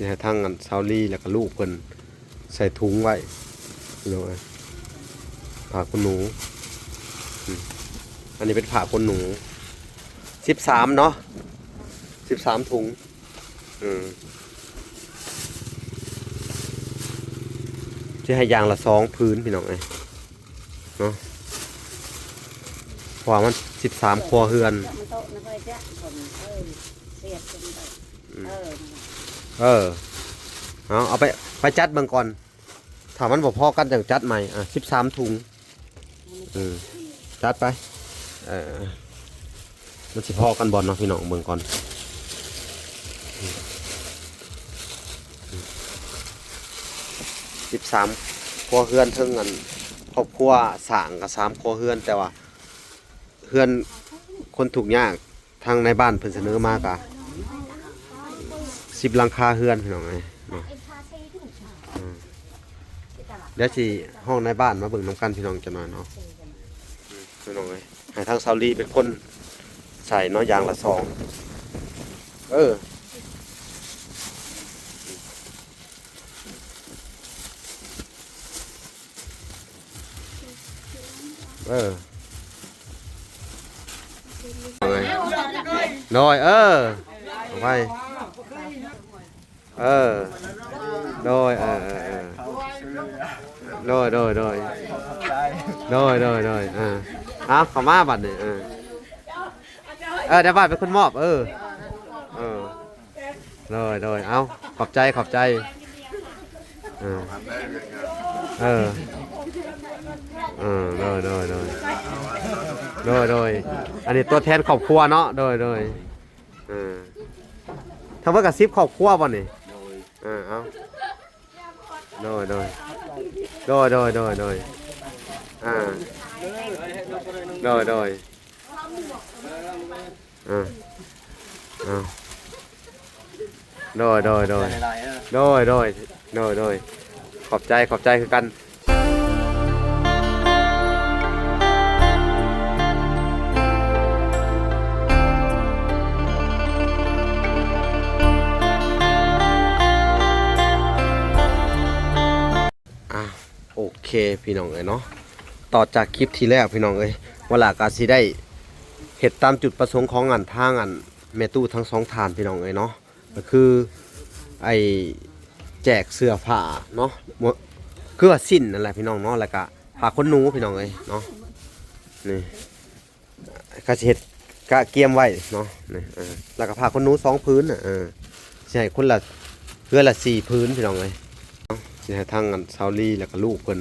ໃຫ້ທາງອັນຊາວລີ ແລ້ວກໍລູກເພິ່ນໃສ່ຖົງໄວ້ ພີ່ນ້ອງເອີຍ. ຜ້າຂົນໜູ ອືມ ອັນນີ້ເປັນຜ້າຂົນໜູ ສິບສາມເນາະ ສິບສາມຖົງ ອືມ ຊິໃຫ້ຢ່າງລະສອງຜືນ ພີ່ນ້ອງເອີຍ ເນາະ ເພາະວ່າມັນສິບສາມຄົວເຮືອນ ອືມ ເອີ ເອົາ ເອົາໄປ ໄປຈັດເບິ່ງກ່ອນ ຖ້າມັນບໍ່ພໍກັນຈັ່ງຈັດໃໝ່ ອ່າ ສິບສາມຖົງ ເອີ ຈັດໄປ ເອີ ມັນຊິພໍກັນບໍ່ເນາະ ພີ່ນ້ອງ ເບິ່ງກ່ອນ ສິບສາມຄົວເຮືອນ ເຖິງອັນຄອບຄົວສ້າງກໍສາມຄົວເຮືອນ ແຕ່ວ່າເຮືອນຄົນທຸກຍາກ ທາງນາຍບ້ານເພິ່ນສະເໜີມາກະສິບຫຼັງຄາເຮືອນ ພີ່ນ້ອງເອີຍເນາະ ອືມ ດຽວຊິຮ້ອງນາຍບ້ານມາເບິ່ງນຳກັນ ພີ່ນ້ອງ ຈັກໜ້ອຍເນາະ ພີ່ນ້ອງເອີຍ. ໃຫ້ທາງຊາວລີເປັນຄົນໃສ່ເນາະ ຢ່າງລະສອງ ເອີ ເອີ ໂດຍ ເອີ ເອົາໄປ ເອີ ໂດຍ ເອີ ເອີ ເອີ ໂດຍ ໂດຍ ໂດຍ ໂດຍ ໂດຍ ໂດຍ ເອີ ເອົາ ເຂົ້າມາບັດນີ້ ເອີ ເອີ ດຽວບາດເປັນຄົນມອບ ເອີ ເອີ ໂດຍ ໂດຍ ເອົາ ຂອບໃຈ ຂອບໃຈ ເອີ ເອີ ເອີ ໂດຍ ໂດຍ ໂດຍ ໂດຍ ໂດຍ ອັນນີ້ຕົວແທນຄອບຄົວເນາະ ໂດຍ ໂດຍ ເອີ ທັງເບິດກໍສິບຄອບຄົວບໍ່ນີ້ ເອີ ເອົາ ໂດຍ ໂດຍ ໂດຍ ໂດຍ ໂດຍ ໂດຍ ອ່າ ໂດຍ ໂດຍ ອ່າ ອ່າ ໂດຍ ໂດຍ ໂດຍ ຂອບໃຈຫຼາຍໆເດີ ໂດຍ ໂດຍ ໂດຍ ໂດຍ ຂອບໃຈ ຂອບໃຈຄືກັນ. ອ່າ ໂອເຄ ພີ່ນ້ອງເອີຍເນາະ ຕໍ່ຈາກຄລິບທີ່ແລ້ວ ພີ່ນ້ອງເອີຍ ວາລາກໍຊິໄດ້ເຮັດຕາມຈຸດປະສົງຂອງອັນ ທາງອັນ ແມ່ຕູ້ທັງສອງທ່ານ ພີ່ນ້ອງເອີຍເນາະ ກໍຄືໄອ້ແຈກເສື້ອຜ້າເນາະ ຄືວ່າສິ້ນນັ້ນແຫຼະ ພີ່ນ້ອງເນາະ ແລ້ວກໍຜ້າຂົນໜູ ພີ່ນ້ອງເອີຍເນາະ ນີ້ ກໍຊິເຮັດກະກຽມໄວ້ເນາະ ນີ້ ເອີ ແລ້ວກໍຜ້າຂົນໜູສອງຜືນນະ ເອີ ຊິໃຫ້ຄົນລະ ເຮືອນລະສີ່ຜືນ ພີ່ນ້ອງເອີຍ ຊິໃຫ້ທາງອັນຊາວລີ ແລ້ວກໍລູກເພິ່ນ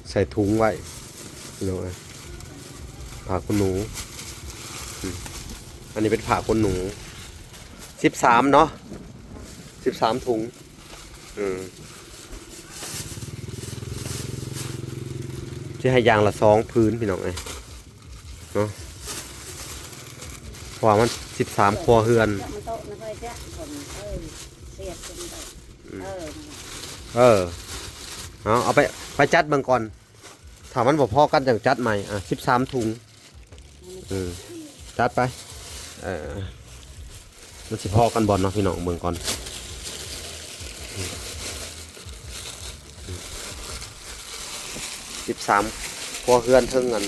ໃສ່ຖົງໄວ້ ພີ່ນ້ອງເອີຍ ຜ້າຂົນໜູ ອືມ ອັນນີ້ເປັນຜ້າຂົນໜູ ສິບສາມເນາະ ສິບສາມຖົງ ອືມ ຊິໃຫ້ຢ່າງລະສອງຜືນ ພີ່ນ້ອງເອີຍ ເນາະ ເພາະວ່າມັນສິບສາມຄົວເຮືອນ ອືມ ເອີ ເອົາ ເອົາໄປ ໄປຈັດເບິ່ງກ່ອນ ຖ້າມັນບໍ່ພໍກັນຈັ່ງຈັດໃໝ່ ອ່າ ສິບສາມຖົງ ເອີ ຈັດໄປ ເອີ ມັນຊິພໍກັນບໍ່ເນາະ ພີ່ນ້ອງ ເບິ່ງກ່ອນ ສິບສາມຄົວເຮືອນ ເຖິງອັນ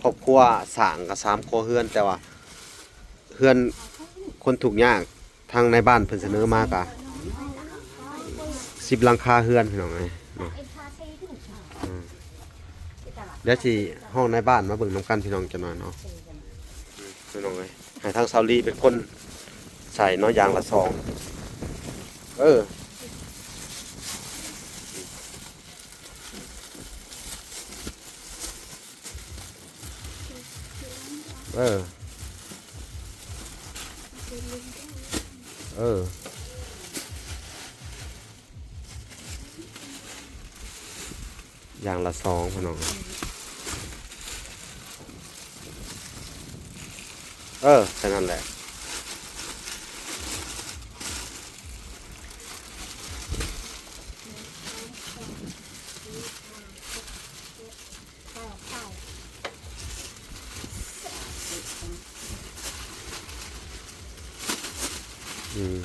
ຄອບຄົວສ້າງກໍສາມຄົວເຮືອນ ແຕ່ວ່າເຮືອນຄົນທຸກຍາກ ທາງນາຍບ້ານເພິ່ນສະເໜີມາກະສິບຫຼັງຄາເຮືອນ ພີ່ນ້ອງເອີຍເນາະ ອືມ ດຽວຊິຮ້ອງນາຍບ້ານມາເບິ່ງນຳກັນ ພີ່ນ້ອງ ຈັກໜ້ອຍເນາະ ພີ່ນ້ອງເອີຍ ໃຫ້ທາງຊາວລີເປັນຄົນໃສ່ເນາະ ຢ່າງລະສອງ ເອີ ເອີ ເອີ ຢ່າງລະສອງ ພີ່ນ້ອງ ເອີ ແຄ່ນັ້ນແຫຼະ. ອືມ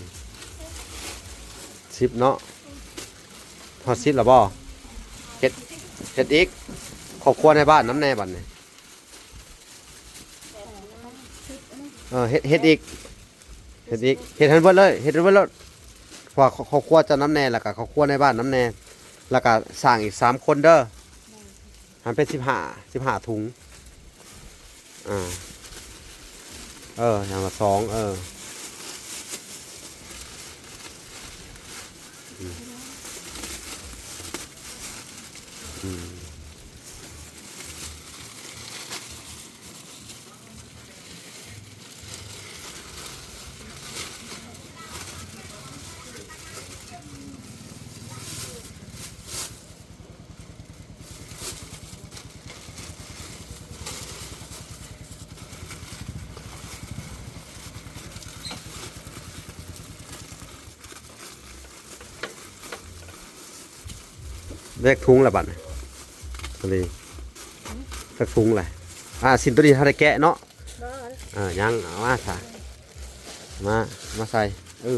ສິບເນາະ ຮອດສິບແລ້ວບໍ່? ເຮັດ ເຮັດອີກ ຄອບຄົວໃນບ້ານນຳແດ່ບັດນີ້. ເອີ ເຮັດ ເຮັດອີກ ເຮັດອີກ ເຮັດໃຫ້ເບິດເລີຍ ເຮັດໃຫ້ເບິດໂລດ ເພາະວ່າຄອບຄົວເຈົ້ານຳແດ່ ແລ້ວກະຄອບຄົວໃນບ້ານນຳແດ່ ແລ້ວກະສ້າງອີກສາມຄົນເດີ. ຫັ້ນເປັນສິບຫ້າ ສິບຫ້າຖົງ ອ່າ ເອີ ຢ່າງລະສອງ ເອີ ອືມ ອືມ. ແບກຖົງລະບັດນີ້ ສາລີ ຈັກຖົງລະ? ອ່າ ສິ້ນໂຕນີ້ເຮົາໄດ້ແກະເນາະ? ບໍ່ ເອີ ຍັງ ເອົາມາຊະ ມາ ມາໃສ່ ເອີ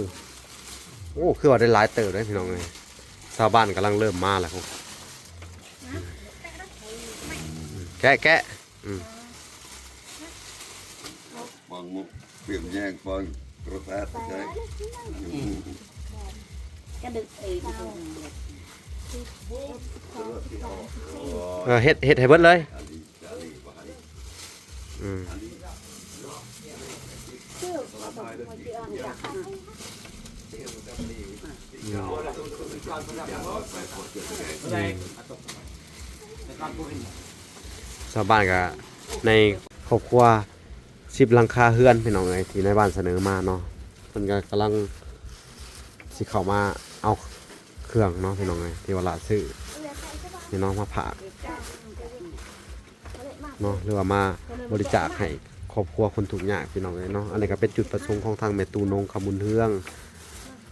ໂອ້ ຄືວ່າໄດ້ຫຼາຍເຕີບເດ້ພີ່ນ້ອງເອີຍ ຊາວບ້ານກຳລັງເລີ່ມມາແລ້ວ ແກະ ແກະ ອືມ ປອງມຸກ ປ່ຽມແຍງ ປອງໂທລະທັດ ໃຊ້ ກະດຶກເອງ ເອີ ເຮັດ ເຮັດໃຫ້ເບິດເລີຍ ອືມ ຊາວບ້ານກະໃນຄອບຄົວສິບຫຼັງຄາເຮືອນ ພີ່ນ້ອງເອີຍ ທີ່ນາຍບ້ານສະເໜີມາເນາະ ເພິ່ນກະກຳລັງຊິເຂົ້າມາເອົາເຄື່ອງເນາະ ພີ່ນ້ອງເອີຍ ທີ່ວ່າລາຊື້ ພີ່ນ້ອງມາຝາກ ເນາະ ຫຼືວ່າມາບໍລິຈາກໃຫ້ຄອບຄົວຄົນທຸກຍາກ ພີ່ນ້ອງເອີຍເນາະ. ອັນນີ້ກະເປັນຈຸດປະສົງຂອງທາງແມ່ຕູ້ນົງ ຄຳບຸນເຮືອງ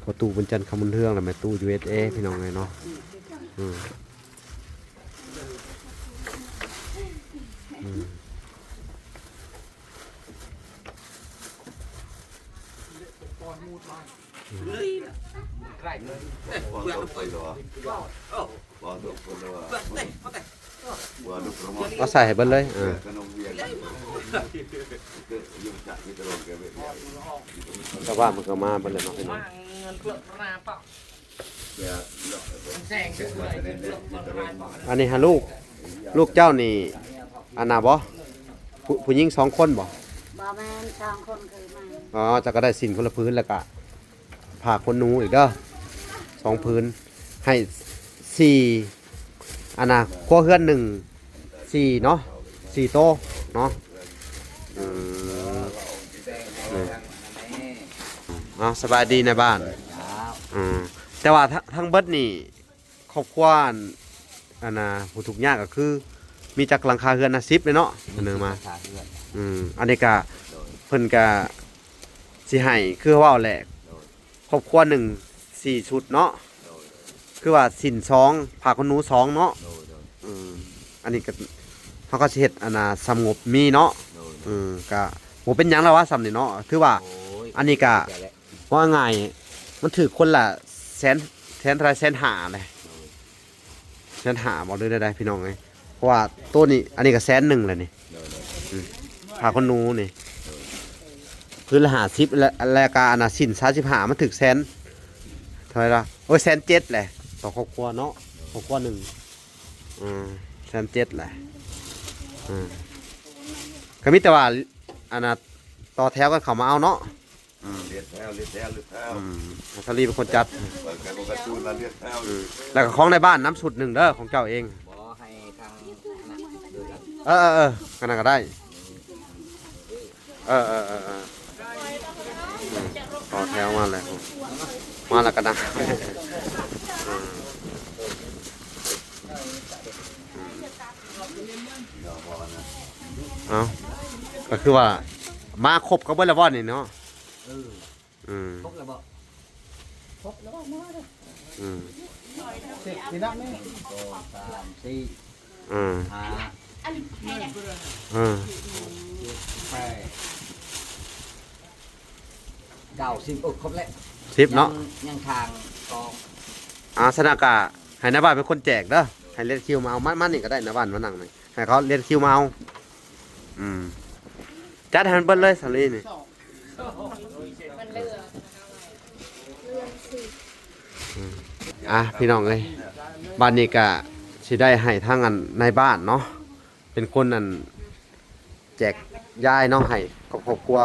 ພໍ່ຕູ້ບຸນຈັນ ຄຳບຸນເຮືອງ ແລະ ແມ່ຕູ້ ຢູເອສເອ ພີ່ນ້ອງເອີຍເນາະ ອືມ ອືມ. ເອົາໃສ່ໃຫ້ເບິດເລີຍ ເອີ ຊາວບ້ານເພິ່ນກະມາເບິດແລ້ວເນາະ ພີ່ນ້ອງ. ອັນນີ້ຫາລູກ ລູກເຈົ້ານີ້ ອັນນ່າບໍ່ ຜູ້ ຜູ້ຍິງສອງຄົນບໍ່? ບໍ່ແມ່ນ ສອງຄົນຄືມາ ອໍ ເຈົ້າກະໄດ້ສິ້ນຄົນລະຜືນ ແລ້ວກະຜ້າຂົນໜູອີກເດີ ສອງຜືນ ໃຫ້ສີ່ ອັນນ່າ ຄົວເຮືອນໜຶ່ງ ສີ່ເນາະ ສີ່ໂຕເນາະ ອືມ ເອົາ ສະບາຍດີນາຍບ້ານ ອືມ ແຕ່ວ່າທັງ ທັງເບິດນີ້ ຄອບຄົວ ອັນ ອັນນ່າ ຜູ້ທຸກຍາກກະຄື ມີຈັກຫຼັງຄາເຮືອນນະ ສິບເລີຍເນາະ ສິບຫຼັງຄາເຮືອນ ອືມ ອັນນີ້ກະ ໂດຍ ເພິ່ນກະຊິໃຫ້ ຄືເວົ້າແຫຼະ ໂດຍ ຄອບຄົວໜຶ່ງ ສີ່ຊຸດເນາະ ໂດຍ ຄືວ່າສິ້ນສອງ ຜ້າຂົນໜູສອງເນາະ ໂດຍ ໂດຍ ອືມ ອັນນີ້ກະ ເຮົາກະຊິເຮັດ ອັນນ່າ ສ່ຳງົບມີເນາະ ໂດຍ ອືມ ກະບໍ່ເປັນຫຍັງແລ້ວຫວາ ສ່ຳນີ້ເນາະ ຖືວ່າ ໂອ້ຍ ອັນນີ້ກະ ເວົ້າງ່າຍ ມັນຖືກຄົນລະແສນ ແສນເທົ່າໃດ ແສນຫ້າແຫຼະ ໂດຍ ແສນຫ້າບໍ່ ຫຼືແນວໃດ ພີ່ນ້ອງເອີຍ ເພາະວ່າໂຕນີ້ ອັນນີ້ກະແສນໜຶ່ງແຫຼະນີ້ ໂດຍ ໂດຍ ອືມ ຜ້າຂົນໜູນີ້ ໂດຍ ຄືລະຫ້າສິບ ແລະ ແລະກະອັນນ່າ ສິ້ນສາມສິບຫ້າ ມັນຖືກແສນ ເທົ່າໃດລະ ໂອ້ຍ ແສນເຈັດແຫຼະ ຕໍ່ຄອບຄົວເນາະ ໂດຍ ຄອບຄົວໜຶ່ງ ອືມ ແສນເຈັດແຫຼະ ອືມ ກະມີແຕ່ວ່າ ອັນນ່າ ຕໍ່ແຖວກັນເຂົ້າມາເອົາເນາະ ອືມ ລຽນແຖວ ລຽນແຖວ ລຽນແຖວ ອືມ ສາລີເປັນຄົນຈັດ ເປີດກັນບໍ່ກະຕູນລະລຽນແຖວ ອືມ ແລ້ວກະຂອງໃນບ້ານນຳຊຸດໜຶ່ງເດີ ຂອງເຈົ້າເອງ ບໍ່ໃຫ້ທາງ ເອີ ເອີ ເອີ ກະນັ້ນກະໄດ້ ເອີ ເອີ ເອີ ເອີ ອືມ ຕໍ່ແຖວມາແລ້ວ ມາແລ້ວກະນັ່ງ ອືມ ເອົາ ກະຄືວ່າ ມາຄົບກັນເບິດແລ້ວບໍ່ນີ້ເນາະ ເອີ ອືມ ຄົບແລ້ວບໍ່? ຄົບແລ້ວບໍ່? ອືມ ສິບ ນັບນີ້ ໜຶ່ງ ສອງ ສາມ ສີ່ ອືມ ຫ້າ ອືມ ຫົກ ເຈັດ ແປດ ເກົ້າ ສິບ ໂອ້ ຄົບແລ້ວ ສິບເນາະ ຍັງ ຍັງທາງ ອ່າ ສະນັ້ນກະໃຫ້ນາຍບ້ານເປັນຄົນແຈກເດີ ໃຫ້ລຽນຄິວມາເອົາ ມາ ມານີ້ກໍໄດ້ ນາຍບ້ານມານັ່ງນີ້ ໃຫ້ເຂົາລຽນຄິວມາເອົາ. ອືມ ຈັດໃຫ້ມັນເບິດເລີຍສາລີນີ້. ອືມ ອ່າ ພີ່ນ້ອງເອີຍ ບາດນີ້ກະຊິໄດ້ໃຫ້ທາງອັນນາຍບ້ານເນາະ ເປັນຄົນອັນ ແຈກຢາຍເນາະ ໃຫ້ກັບຄອບຄົວ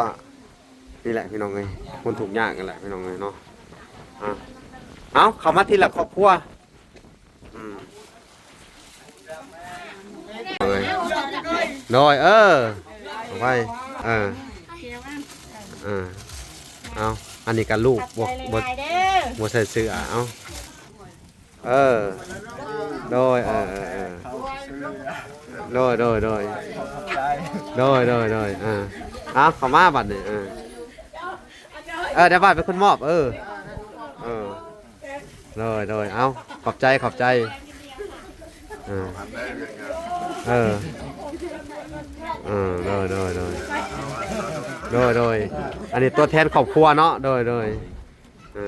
ນີ້ແຫຼະພີ່ນ້ອງເອີຍ ຄົນທຸກຍາກນັ້ນແຫຼະພີ່ນ້ອງເອີຍເນາະ. ອ່າ ເອົາ ເຂົ້າມາທີລະຄອບຄົວ. ອືມ ໂດຍ ເອີ ເອົາໄປ ເອີ ເອີ ເອົາ ອັນນີ້ກໍລູກ ບໍ່ ບໍ່ ບໍ່ໃສ່ເສື້ອ ເອົາ. ເອີ ໂດຍ ເອີ ເອີ ເອີ ໂດຍ ໂດຍ ໂດຍ ເອີ ເອົາ ເຂົ້າມາບັດນີ້ ເອີ ເອີ ດາວາດເປັນຄົນມອບ ເອີ ເອີ ໂດຍ ໂດຍ ເອົາ ຂອບໃຈ ຂອບໃຈ ເອີ ເອີ ເອີ ໂດຍ ໂດຍ ໂດຍ ໂດຍ ໂດຍ ອັນນີ້ຕົວແທນຄອບຄົວເນາະ ໂດຍ ໂດຍ ເອີ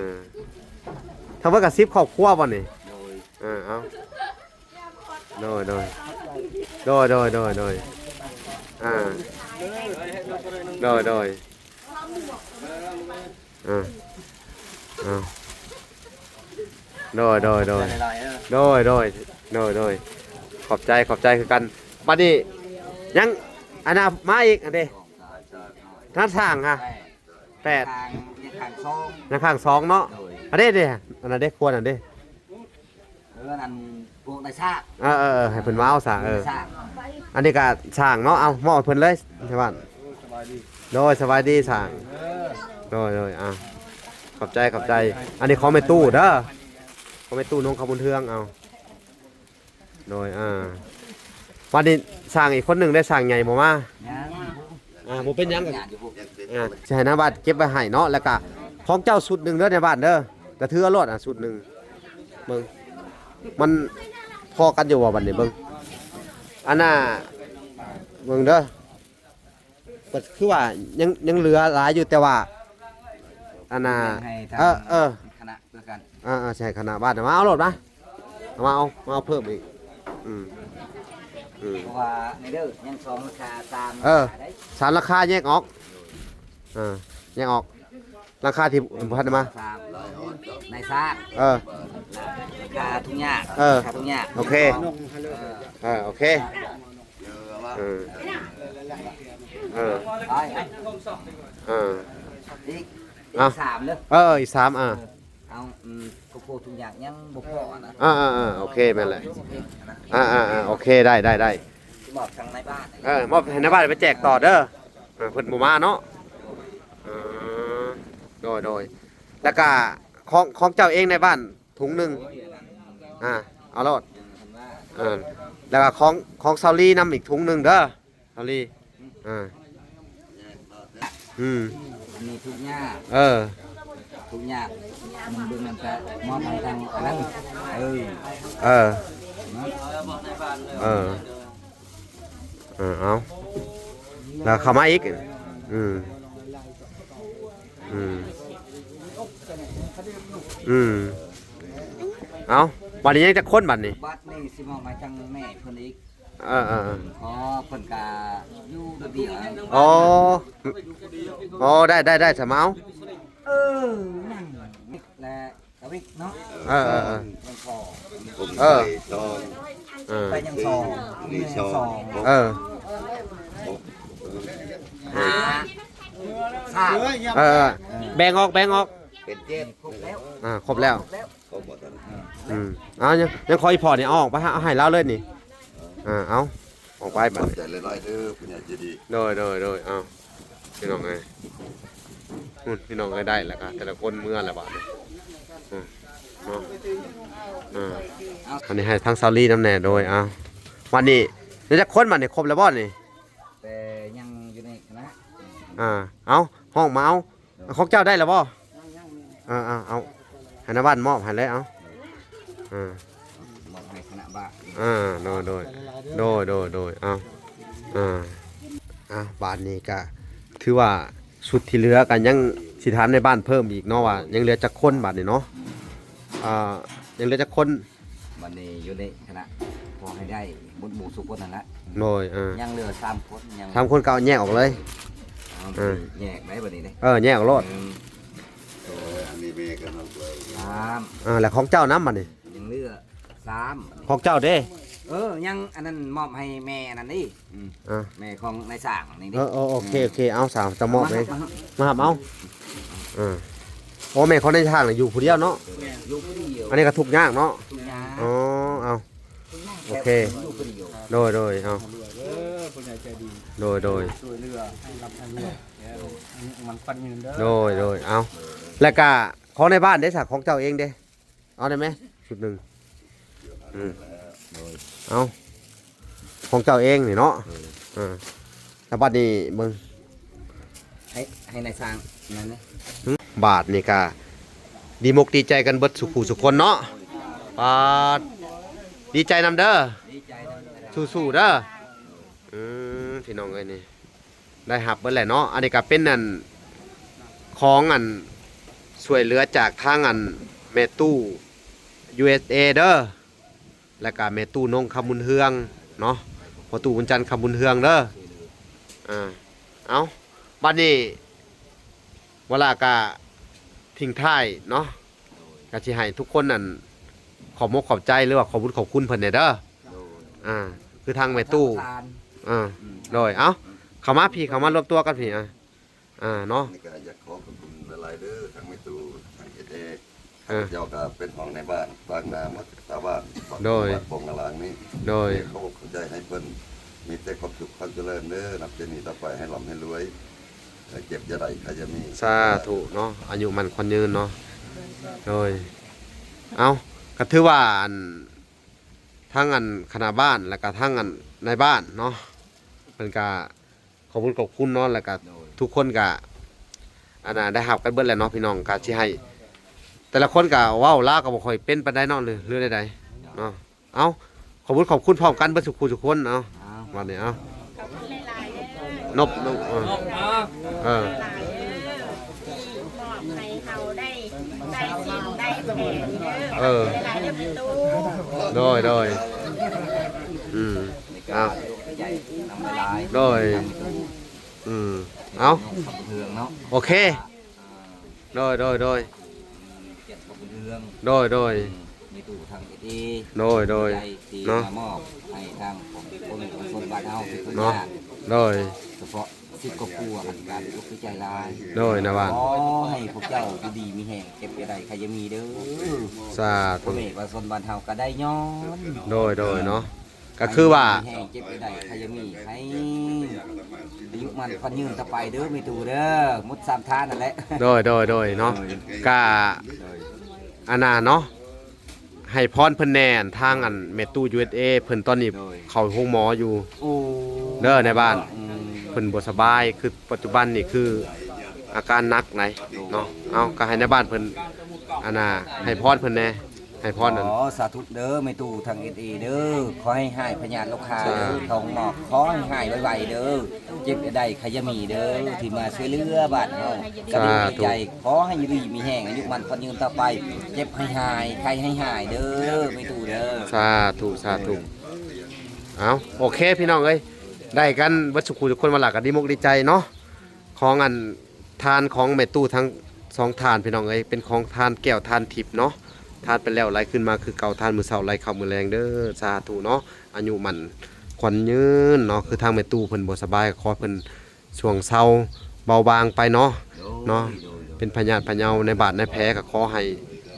ທັງເບິດກໍສິບຄອບຄົວບໍ່ນີ້? ໂດຍ ເອີ ເອົາ ໂດຍ ໂດຍ ໂດຍ ໂດຍ ໂດຍ ໂດຍ ອ່າ ໂດຍ ໂດຍ ອ່າ ອ່າ ໂດຍ ໂດຍ ໂດຍ ໂດຍ ໂດຍ ໂດຍ ໂດຍ ຂອບໃຈ ຂອບໃຈຄືກັນ. ບັດນີ້ຍັງ ອັນນ່າ ມາອີກ ອັນເດ ທາງສ້າງຫະ ແປດ ຍັງຄ້າງສອງ ຍັງຄ້າງສອງເນາະ. ໂດຍ ອັນເດ ເດ ອັນນັ້ນເດ ຄວນອັນເດ ເອີ ອັນນັ້ນພວກນາຍຊ່າງ ເອີ ເອີ ເອີ ໃຫ້ເພິ່ນເວົ້າຊະ ເອີ ນາຍຊ່າງ ອັນນີ້ກະຊ່າງເນາະ ເອົາ ມອບໃຫ້ເພິ່ນເລີຍ ໃນບ້ານ. ໂດຍ ສະບາຍດີຊ່າງ ເອີ ໂດຍ ໂດຍ ອ່າ ຂອບໃຈ ຂອບໃຈ ອັນນີ້ຂອງແມ່ຕູ້ເດີ ຂອງແມ່ຕູ້ ນ້ອງຄຳບຸນເຮືອງ ເອົາ ໂດຍ ອ່າ ບັດນີ້ຊ່າງອີກຄົນໜຶ່ງໄດ້ ຊ່າງໃຫຍ່ບໍ່ມາ ຍັງ ອ່າ ບໍ່ເປັນຫຍັງ ຍັງຢູ່ ອ່າ ຊິໃຫ້ນາຍບ້ານເກັບໄວ້ໃຫ້ເນາະ ແລ້ວກະຂອງເຈົ້າຊຸດໜຶ່ງເດີ ໃນບ້ານເດີ ກະຖືເອົາໂລດ ອ່າ ຊຸດໜຶ່ງ ເບິ່ງ ມັນພໍກັນຢູ່ບໍ່ ບັດນີ້ ເບິ່ງ ອັນນ່າ ເບິ່ງເດີ ກໍຄືວ່າຍັງ ຍັງເຫຼືອຫຼາຍຢູ່ ແຕ່ວ່າ ອັນນ່າ ໃຫ້ທາງ ເອີ ເອີ ຄະນະເພື່ອກັນ ອ່າ ອ່າ ໃຊ່ ຄະນະບ້ານ ມາເອົາໂລດມາ ເອົາມາ ເອົາ ມາເອົາເພີ່ມອີກ ອືມ ອືມ ເພາະວ່າໃນເດີ ຍັງສອງລາຄາ ສາມ ເອີ ລາຄາໄດ໋ ສາມລາຄາແຍກອອກ ເອີ ແຍກອອກ ລາຄາທີ່ບໍ່ທັນໄດ້ມາ ສາມ ນາຍຊ່າງ ເອີ ລາຄາທຸກຢ່າງ ເອີ ລາຄາທຸກຢ່າງ ໂອເຄ ເອີ ເອີ ໂອເຄ ເອີ ເອີ ໄປ ເອີ ອີກ ເອົາ ສາມເດີ ເອີ ອີກສາມ ອ່າ ເອີ ເອົາ ອືມ ໂກໂກ້ທຸກຢ່າງຍັງບໍ່ພໍນະ ອ່າ ອ່າ ອ່າ ໂອເຄ ແມ່ນແຫຼະ ອ່າ ອ່າ ອ່າ ໂອເຄ ໄດ້ ໄດ້ ໄດ້ ມອບທາງນາຍບ້ານ ເອີ ມອບໃຫ້ນາຍບ້ານໄປແຈກຕໍ່ເດີ ອ່າ ເພິ່ນບໍ່ມາເນາະ ເອີ ໂດຍ ໂດຍ ແລ້ວກະຂອງ ຂອງເຈົ້າເອງໃນບ້ານ ຖົງໜຶ່ງ ອ່າ ເອົາໂລດ ເອີ ແລ້ວກໍຂອງ ຂອງສາວລີນຳອີກຖົງໜຶ່ງເດີ ສາວລີ ອ່າ ອືມ ອັນນີ້ທຸກຍາກ ເອີ ທຸກຍາກ ມັນເບິ່ງນຳກະມອບໃຫ້ທາງອັນນັ້ນ ເອີ ເອີ ເນາະ ເອີ ເອີ ເອົາ ແລ້ວເຂົ້າມາອີກ ອືມ ອືມ ອືມ ເອົາ ບັດນີ້ຍັງຈັກຄົນບັດນີ້? ບັດນີ້ຊິມອບໃຫ້ທາງແມ່ເພິ່ນອີກ ເອີ ເອີ ເອີ ເພາະເພິ່ນກະຢູ່ລະບຽບ ອໍ ອໍ ໄດ້ ໄດ້ ໄດ້ ສະເໝົາ ເອີ ຍັງ ແລະ ກະວິກເນາະ ເອີ ເອີ ເອີ ຍັງພໍ ເອີ ໄປຍັງສອງ ນີ້ສອງ ເອີ ຫ້າ ສາມ ເອີ ເອີ ແບ່ງອອກ ແບ່ງອອກ ເປັນເຈັດ ຄົບແລ້ວ ອ່າ ຄົບແລ້ວ ຄົບແລ້ວ ຄົບໝົດແລ້ວ ອືມ ເອົາ ຍັງ ຍັງຂໍອີ່ພໍ່ນີ້ ເອົາອອກໄປ ເອົາໃຫ້ລາວເລີຍນີ້ ອ່າ ເອົາ ອອກໄປບັດນີ້ ຂອບໃຈຫຼາຍໆເດີ ຜູ້ໃຫຍ່ໃຈດີ ໂດຍ ໂດຍ ໂດຍ ເອົາ ພີ່ນ້ອງເອີຍ ພຸ້ນ ພີ່ນ້ອງເອີຍ ໄດ້ແລ້ວກະແຕ່ລະຄົນເມືອແລ້ວບາດນີ້ ອືມ ເນາະ ອ່າ ອັນນີ້ໃຫ້ທາງສາວລີນຳແດ່ ໂດຍ ເອົາ ບັດນີ້ໄດ້ຈັກຄົນບັດນີ້ ຄົບແລ້ວບໍ່ນີ້? ແຕ່ຍັງຢູ່ໃນຄະນະ ອ່າ ເອົາ ຮ້ອງມາເອົາ ຂອງເຈົ້າໄດ້ແລ້ວບໍ່? ອ່າ ເອົາ ໃຫ້ນາຍບ້ານມອບໃຫ້ເລີຍ ເອົາ ອ່າ ມອບໃຫ້ຄະນະບ້ານ ອ່າ ໂດຍ ໂດຍ ໂດຍ ໂດຍ ໂດຍ ເອົາ ອ່າ ອ່າ ບາດນີ້ກະຖືວ່າຊຸດທີ່ເຫຼືອກະຍັງຊິຖາມໃນບ້ານເພີ່ມອີກເນາະ ວ່າຍັງເຫຼືອຈັກຄົນບາດນີ້ເນາະ ອ່າ ຍັງເຫຼືອຈັກຄົນ? ບັດນີ້ຢູ່ໃນຄະນະ ຂໍໃຫ້ໄດ້ໝົດໝູ່ສູ່ຄົນນັ້ນລະ. ໂດຍ ເອີ ຍັງເຫຼືອສາມຄົນ ຍັງ ສາມຄົນກໍແຍກອອກເລີຍ. ເອົາ ເອີ ແຍກໄດ້ບັດນີ້ເດ້. ເອີ ແຍກອອກໂລດ. ໜຶ່ງ ສອງ ສາມ ອ່າ ແລ້ວຂອງເຈົ້ານຳບັດນີ້? ຍັງເຫຼືອສາມ ຂອງເຈົ້າເດ້? ເອີ ຍັງອັນນັ້ນມອບໃຫ້ແມ່ອັນນັ້ນເດ້. ອືມ ອ່າ ແມ່ຂອງນາຍຊ່າງນີ້ເດ້. ເອີ ໂອເຄ ໂອເຄ ເອົາ ສາມ ຈະມອບໃຫ້ ມາຮັບເອົາ. ອ່າ ໂອ້ ແມ່ຂອງນາຍຊ່າງນີ້ຢູ່ຜູ້ດຽວເນາະ? ແມ່ນ ຢູ່ຜູ້ດຽວ. ອັນນີ້ກໍທຸກຍາກເນາະ? ທຸກຍາກ. ອໍ ເອົາ ທຸກຍາກ ໂອເຄ ຢູ່ຜູ້ດຽວ. ໂດຍ ໂດຍ ເອົາ ເອີ ຜູ້ໃຫຍ່ໃຈດີ. ໂດຍ ໂດຍ ຊ່ວຍເຫຼືອໃຫ້ຮ່ຳໃຫ້ລວຍ ມັນປັນເງິນເດີ. ໂດຍ ໂດຍ ເອົາ ແລ້ວກະຂອງໃນບ້ານເດ້ຊະ? ຂອງເຈົ້າເອງເດ້? ເອົາໄດ້ໄໝ ຊຸດໜຶ່ງ? ອືມ ເອົາ ຂອງເຈົ້າເອງນີ້ເນາະ. ເອີ ແລ້ວບັດນີ້ເບິ່ງ ໃຫ້ ໃຫ້ນາຍຊ່າງນັ້ນນະ. ບາດນີ້ກະດີມົກດີໃຈກັນເບິດສູ່ຄູ່ສູ່ຄົນເນາະ. ປາດ ດີໃຈນຳເດີ ດີໃຈນຳ ສູ້ໆເດີ. ອືມ ພີ່ນ້ອງເອີຍ ນີ້ ໄດ້ຮັບເບິດແຫຼະເນາະ. ອັນນີ້ກໍເປັນອັນ ຂອງອັນ ຊ່ວຍເຫຼືອຈາກທາງອັນ ແມ່ຕູ້ ຢູເອສເອ ເດີ ແລ້ວກໍແມ່ຕູ້ນົງຄຳບຸນເຮືອງເນາະ ພໍ່ຕູ້ບຸນຈັນຄຳບຸນເຮືອງເດີ. ອ່າ ເອົາ ບັດນີ້ວະລາກໍ ຖິ້ງທ້າຍເນາະ ກໍຊິໃຫ້ທຸກຄົນນັ້ນ ຂອບມົກຂອບໃຈ ຫຼືວ່າຂອບບຸນຂອບຄຸນເພິ່ນແດ່ເດີ. ໂດຍ ອ່າ ຄືທາງແມ່ຕູ້ ອ່າ ອືມ ໂດຍ ເອົາ ເຂົ້າມາພີ່ ເຂົ້າມາລວມຕົວກັນພີ່ ອ່າ ອ່າ ເນາະ. ນີ້ກໍຢາກຂໍຂອບຄຸນຫຼາຍໆເດີ ທາງແມ່ຕູ້ ທາງເອເອ ເອີ ເຈົ້າກໍເປັນຫ້ອງໃນບ້ານ ຕ່າງໜ້າໝົດຊາວບ້ານ ໂດຍ ບ້ານໂປ່ງນາລາງນີ້. ໂດຍ ເຂົາອົກເຂົາໃຈໃຫ້ເພິ່ນມີແຕ່ຄວາມສຸກຄວາມຈະເລີນເດີ ນັບແຕ່ນີ້ຕໍ່ໄປໃຫ້ລ່ຳໃຫ້ລວຍ ເອີ ເຈັບຢ່າໄດ້ ໄຂ້ຢ່າມີ. ສາທຸເນາະ ອາຍຸໝັ້ນຂວັນຍືນເນາະ. ໂດຍ ເອົ້າ ກໍຖືວ່າອັນ ທັງອັນຄະນະບ້ານ ແລ້ວກະທັງອັນນາຍບ້ານເນາະ ເພິ່ນກະຂອບຄຸນຂອບຄຸນເນາະ ແລ້ວກະ ໂດຍ ທຸກຄົນກະ ອັນນ່າ ໄດ້ຮັບກັນເບິດແຫຼະເນາະພີ່ນ້ອງ. ກະຊິໃຫ້ແຕ່ລະຄົນກະເວົ້າລາວກະບໍ່ຄ່ອຍເປັນປານໃດເນາະ ຫຼື ຫຼືໃດໆເນາະ. ເອົ້າ ຂອບຄຸນຂອບຄຸນພ້ອມກັນເບິດສູ່ຄູ່ສູ່ຄົນ. ເອົ້າ ເອົ້າ ບັດນີ້ ເອົ້າ ຂອບຄຸນຫຼາຍໆເດີ ນົບ ນົບ ເອີ ເອີ ຫຼາຍໆເດີ ທີ່ມອບໃຫ້ເຮົາໄດ້ ໄດ້ສິ່ງໄດ້ແຜນເດີ ເອີ ຫຼາຍໆເດີແມ່ຕູ້. ໂດຍ ໂດຍ ອືມ ເອົ້າ ໂດຍ ອືມ ເອົ້າ ໂອເຄ ໂດຍ ໂດຍ ໂດຍ ໂດຍ ໂດຍ ມີຕູ້ທາງເອເອ ໂດຍ ໂດຍ ເນາະ ມາມອບໃຫ້ທາງຂອງຄົນປະຊາຊົນບ້ານເຮົາ ເນາະ ໂດຍ ສະເພາະສິບຄອບຄົວຫັ້ນກະຕົກໃຈຫຼາຍ. ໂດຍ ນະວ່າ ຂໍໃຫ້ພວກເຈົ້າຢູ່ດີມີແຮງ ເຈັບຢ່າໄດ້ໄຂ້ຢ່າມີເດີ ສາທຸ ພໍ່ແມ່ປະຊາຊົນບ້ານເຮົາກະໄດ້ຍ້ອນ. ໂດຍ ໂດຍ ເນາະ ກະຄືວ່າ ໃຫ້ມີແຮງເຈັບໄດ້ໄດ້ ໃຫ້ມີ ໃຫ້ອາຍຸໝັ້ນຂວັນຍືນຕໍ່ໄປເດີແມ່ຕູ້ເດີ ໝົດສາມທ່ານນັ້ນແຫຼະ. ໂດຍ ໂດຍ ໂດຍ ເນາະ ໂດຍ ກະ ໂດຍ ອັນນ່າເນາະ ໃຫ້ພອນເພິ່ນແດ່ ທາງອັນແມ່ຕູ້ ຢູເອສເອ ເພິ່ນຕອນນີ້ ໂດຍ ເຂົ້າໂຮງໝໍຢູ່ ໂອ້ ເດີ ໃນບ້ານ ອືມ ເພິ່ນບໍ່ສະບາຍ ຄືປັດຈຸບັນນີ້ຄືອາການໜັກໃດ ໂດຍ ເນາະ. ເອົາ ກະໃຫ້ໃນບ້ານເພິ່ນ ອັນນ່າ ໃຫ້ພອນເພິ່ນແດ່. ໃຫ້ພອນນັ້ນ ຂໍສາທຸເດີແມ່ຕູ້ທາງເອສເອເດີ ຂໍໃຫ້ຫາຍພະຍາດໂລຄາເດີ ສາທຸ ເຂົ້າໝໍ ຂໍໃຫ້ຫາຍໄວໆເດີ ເຈັບຢ່າໄດ້ໄຂ້ຢ່າມີເດີ ທີ່ມາຊ່ວຍເຫຼືອບ້ານເຮົາ ສາທຸ ກໍດີໃຈ ຂໍໃຫ້ຢູ່ດີມີແຮງ ອາຍຸໝັ້ນຂວັນຍືນຕໍ່ໄປ ເຈັບໃຫ້ຫາຍ ໄຂ້ໃຫ້ຫາຍເດີແມ່ຕູ້ເດີ ສາທຸ ສາທຸ. ເອົ້າ ໂອເຄ ພີ່ນ້ອງເອີຍ ໄດ້ກັນເບິດສູ່ຄູ່ທຸກຄົນ ວ່າລະກໍດີມົກດີໃຈເນາະ ຂອງອັນ ທານຂອງແມ່ຕູ້ທັງສອງທ່ານ ພີ່ນ້ອງເອີຍ ເປັນຂອງທານແກ້ວທານທິບເນາະ ທານໄປແລ້ວໄຫຼຂຶ້ນມາຄືເກົ່າ ທານມື້ເຊົ້າໄຫຼເຂົ້າມື້ແລງເດີ ສາທຸເນາະ. ອາຍຸໝັ້ນຂວັນຍືນເນາະ ຄືທາງແມ່ຕູ້ເພິ່ນບໍ່ສະບາຍ ຂໍໃຫ້ເພິ່ນຊ່ວງເຊົາເບົາບາງໄປເນາະ ໂດຍ ເນາະ ໂດຍ ໂດຍ ເປັນພະຍາດພະເຍົາໃນບາດໃນແຜ ກໍຂໍໃຫ້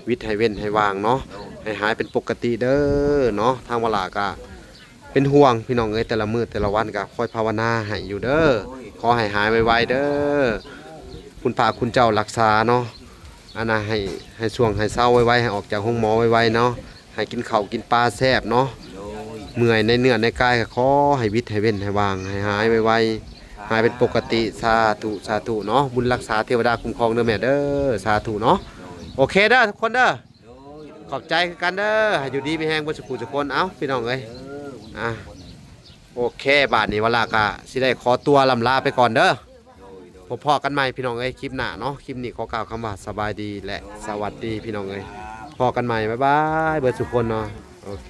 ວິດໃຫ້ເວັ້ນໃຫ້ວ່າງເນາະ ໂດຍ ໃຫ້ຫາຍເປັນປົກກະຕິເດີເນາະ. ທາງວາລາກໍ ເປັນຫ່ວງພີ່ນ້ອງເອີຍ ແຕ່ລະມື້ແຕ່ລະວັນກໍຄອຍພາວະນາໃຫ້ຢູ່ເດີ ໂອ້ຍ ຂໍໃຫ້ຫາຍໄວໆເດີ ຄຸນພະຄຸນເຈົ້າລັກສາເນາະ ອັນນ່າ ໃຫ້ ໃຫ້ຊ່ວງໃຫ້ເຊົາໄວໆ ໃຫ້ອອກຈາກໂຮງໝໍໄວໆເນາະ ໃຫ້ກິນເຂົ້າກິນປາແຊບເນາະ ໂອ້ຍ ເມື່ອຍໃນເນື້ອໃນກາຍກໍຂໍໃຫ້ວິດໃຫ້ເວັ້ນໃຫ້ວ່າງ ໃຫ້ຫາຍໄວໆ ຫາຍເປັນປົກກະຕິ ສາທຸ ສາທຸເນາະ ບຸນລັກສາເທວະດາຄຸ້ມຄອງເດີແມ່ເດີ ສາທຸເນາະ. ໂອເຄເດີທຸກຄົນເດີ ໂດຍ ຂອບໃຈຄືກັນເດີ ໃຫ້ຢູ່ດີມີແຮງເບິດສູ່ຄູ່ທຸກຄົນ. ເອົ້າ ພີ່ນ້ອງເອີຍ ອ່າ ໂອເຄ ບາດນີ້ວາລາກະຊິໄດ້ຂໍຕົວລ່ຳລາໄປກ່ອນເດີ ໂດຍ ໂດຍ ພົບພໍ້ກັນໃໝ່ພີ່ນ້ອງເອີຍ ຄລິບໜ້າເນາະ. ຄລິບນີ້ຂໍກ່າວຄຳວ່າສະບາຍດີ ແລະ ສະຫວັດດີພີ່ນ້ອງເອີຍ. ພໍ້ກັນໃໝ່ ບາຍບາຍ ເບິດສູ່ຄົນເນາະ ໂອເຄ.